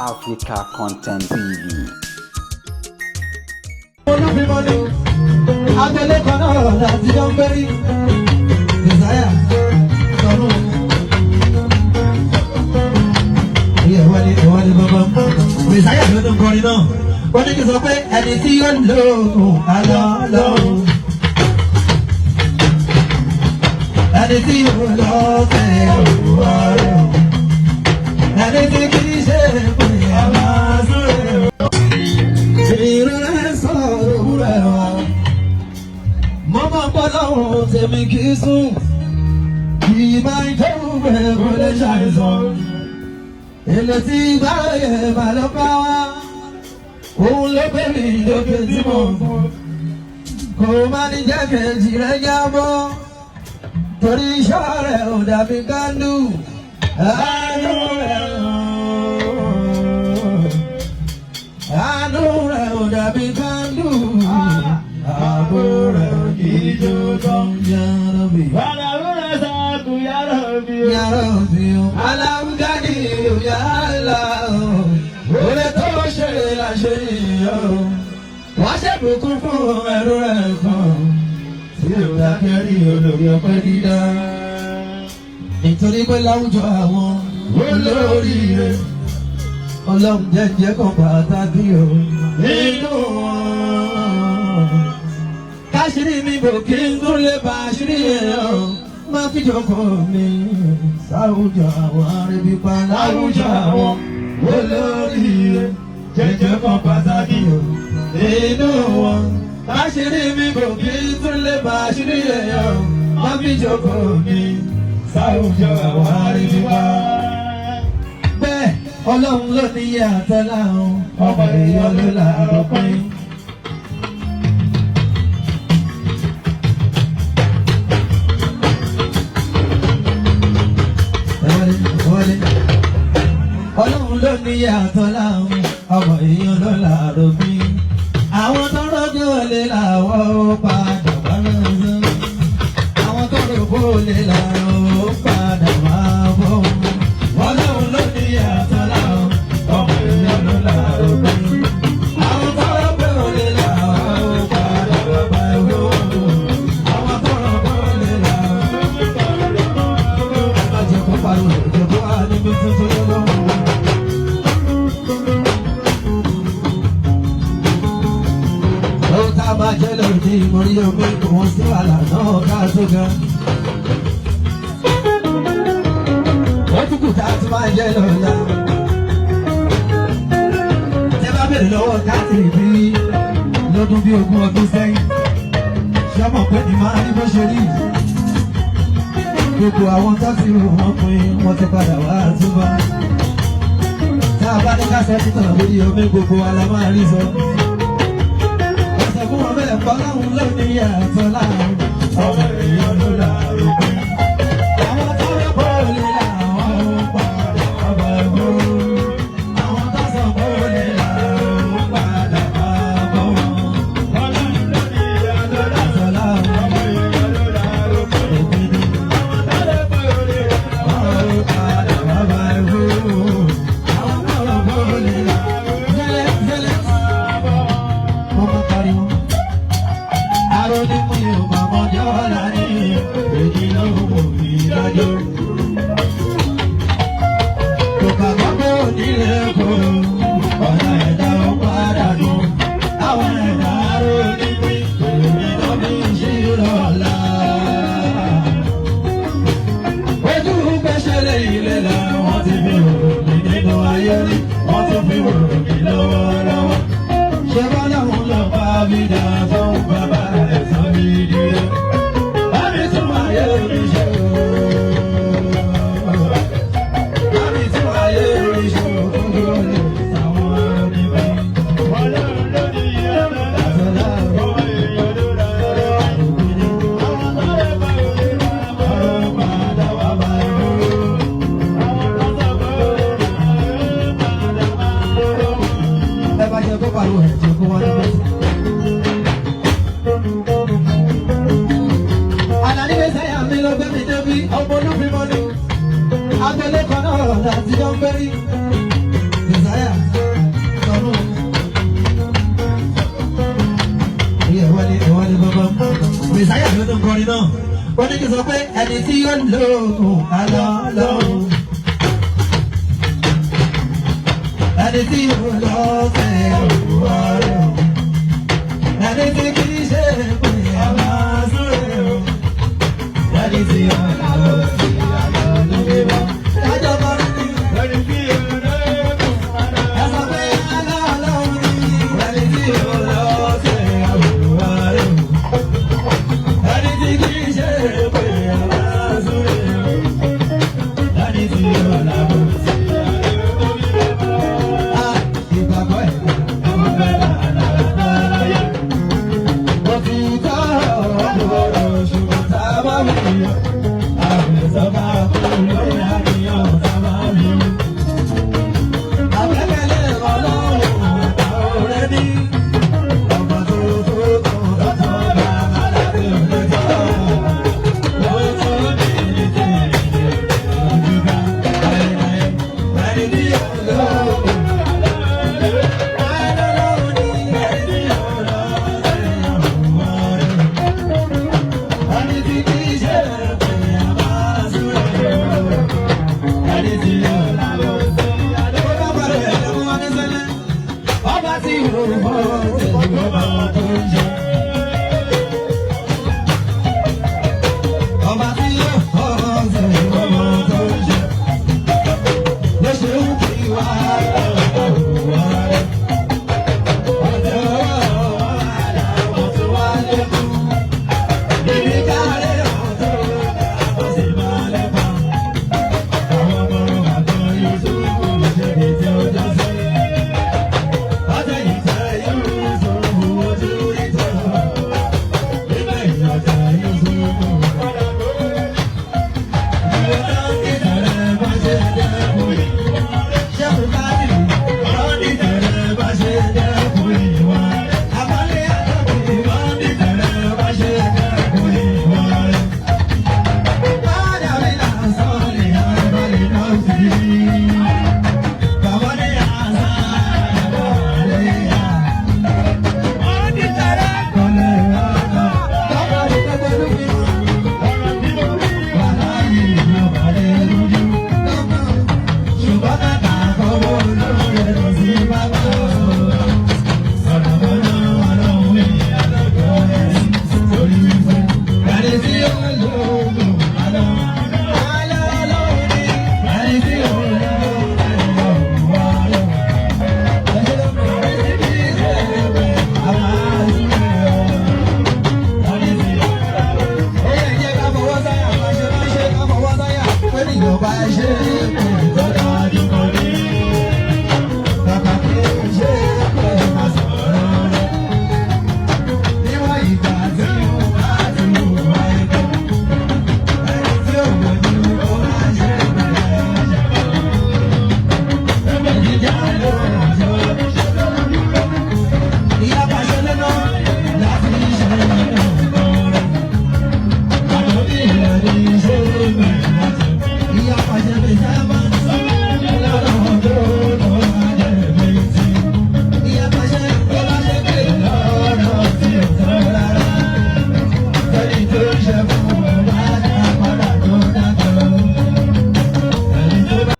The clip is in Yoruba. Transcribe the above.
Africa Content TV. Olúfimọ́ni agbélé kan náà láti jọ ń gbérí desire sọnù. Iye ìwádìí ìwádìí bàbá desire ló ń kọrin náà. Ó ní kí n sọ pé ẹni tí yóò lò ó àlọ́ lọ́rùn. Ẹni tí yóò lọ fẹ́ òwúrọ̀. Ẹni tí kì í ṣe pé ẹ máa súré o. Ìrora sọ̀rọ̀ òwúrọ̀ wa. Mo máa ń bọ́ lọ́wọ́ tèmi kì í sùn. Ìbá ìjọ́rùn bẹ̀rẹ̀ kò lè ṣàìsàn. Èlé tí báyẹ̀ máa lọ bá wa. Òun ló gbé mi lókè tí mo fún. Kò má ní jẹ́ kejì rẹ̀ jábọ́. Torí iṣẹ́ rẹ̀ ò dàbí kándù. Àánú rẹ̀ àánú rẹ̀ ò dàbí kándù. Ààbò rẹ̀ ò kì í jó tán. Yàrá mi. Ya Rabbi, aláwùjáde ya Allah, oore tó ṣe láṣẹ yìí wá ṣèbùkún fún ẹrú rẹ̀ kan tí ò dákẹ́ rí olórí ọpẹ́ dídá. Nítorí pé láwùjọ àwọn olóríire, ọlọ́run jẹ́jẹ́ kan pàtàkì o nínú wọn. Káṣírí mi bò kí n tún lè bá àṣírí èèyàn má fi jókòó mi sáwùjọ àwọn arẹbípa láwùjọ àwọn olóríire jẹ́jẹ́ kan pàtàkì o nínú wọn. Káṣírí mi bò kí n tún lè bá àṣírí èèyàn má fi jókòó mi sáwùjọ àwọn arẹbípa. Bẹ́ẹ̀ ọlọ́run ló ní àtọ́lá ọmọ èèyàn ló làárọ̀ pín. Wọlé ọlọ́run ló ní yàtọ̀ láwọn ọmọ èèyàn ló làárọ̀ bí. Àwọn tó rọ́jò lè làwọ̀ ó padà wá lọ́sọ̀. Àwọn tó rògbò lè làwọ̀ ó padà wá bọ̀. Ọlọ́run ló ní yàtọ̀ láwọn ọmọ èèyàn ló làárọ̀ bí. Àwọn tó rọ́jò lè làwọ̀ ó padà wá bọ̀. Àwọn tó rògbò lè làwọ̀ ó padà wá bọ̀. Ẹ jẹ́ kó pariwo, ẹ jẹ́ kó wá níbi tuntun lọ́wọ́. Ohun tá a máa jẹ́ lóde ìmọ̀rí omi kò wọ́n sí wàhálà náà ká tó gan. Ó tún kù tá a tún máa jẹ́ lọ́la. Tẹ́ bá bèrè lọ́wọ́ káàtì bí lọ́dún bí ogún ọdún sẹ́yìn. Ṣé ọmọ pé ní máa rí bó ṣe rí? Gbogbo àwọn tó ti rò wọ́n pin wọ́n ti padà wá àtúbà. Tá a bá ní ká sẹ́ títàn lórí omi gbogbo wa la máa rí sọ. Ọ̀sẹ̀ fún wọn bẹ́ẹ̀ kọ́ láwùn lónìí àtọ́ láwùn. Ọmọ èèyàn ló làrò pé. Àwọn tó rẹ̀ bọ́ lè làwọn ò padà wá bá bọ́. Àwọn tó sọ bọ́ lè làwọn ò padà wá bọ́. Àtọ́ láwùn. Òpin ni. Wọ́n ò padà wá bá bọ́. Àwọn tó rẹ̀ bọ́ lè làwọn. Zẹ́lẹ̀ zẹ́lẹ̀. Wọ́n máa pariwo. Aró ní mú yóò máa mọjọ́ ọ̀la ní èyí ló wò mí lọ́jọ́. Kò kàgbọ́ pé onílé kò ọ̀nà ẹ̀dá ó padà nù. Àwọn ẹ̀dá aró ní mí èmi ló fi ń ṣírò ọ̀la. Ojú gbẹ́sẹ̀lẹ̀ ilé la wọ́n ti fi rò mí nínú ayé rí, wọ́n tún fi rò mí lọ́wọ́lọ́wọ́. Ṣé bọ́lá òun lọ bá mi dà tó ń bàbá rẹ̀ sọ mí dire? Bámi tún ayé mi ṣe o. Bámi tún ayé mi ṣe o. Kókó lè sàwọn oníbí. Àtọ́lá òbí ni. Ọ̀rọ̀ padà wá bá ẹ. Ẹ bá jẹ kó pariwo ẹ̀ jẹ́ kó wá níbẹ̀. Àlàní Mẹ́sàáyà mi ló gbé mi débi ọmọ olúfimọ́ ni. Agbélé kan náà láti jọ ń gbérí. Desire Ó ní kí n sọ pé ẹni tí yóò lò ó àlọ́ lọ́wọ́. Ẹni tí yóò lọ sí òwúrọ̀ rẹ̀ o. Ẹni tí kì í ṣe pé a máa súre o. Ẹni tí yóò lọ sí àlọ́ lórí wa. Ẹjọ́ kan ní Ẹni tí yóò lóògùn àlọ́. ẹ sọ pé àlọ́ lọ́wọ́ ni. Ẹni tí yóò lọ sí òwúrọ̀ rẹ̀ o. Ẹni tí kì í ṣe pé a máa súre o. Ẹni tí yóò lọ sí àlọ́ lórí wa. Ìgbàgbọ́ ẹ̀ ẹ̀wọ̀n fẹ́ láàlá. Òtítọ́ ọ̀rọ̀ ṣùgbọ́n tá a bá wí yọ. Àfẹsọ̀bá kú lórí àníyàn tá a bá wí. Àgbẹ́kẹ̀lé Ọlọ́run ọ̀rẹ́ ní. Ọmọ tó tó tó lọ́tọ̀ bàbá láti òde tọ́. Ó tó ní ìtẹ̀lé ojúbà láéláé. Ẹni tí yóò lọ́wọ́.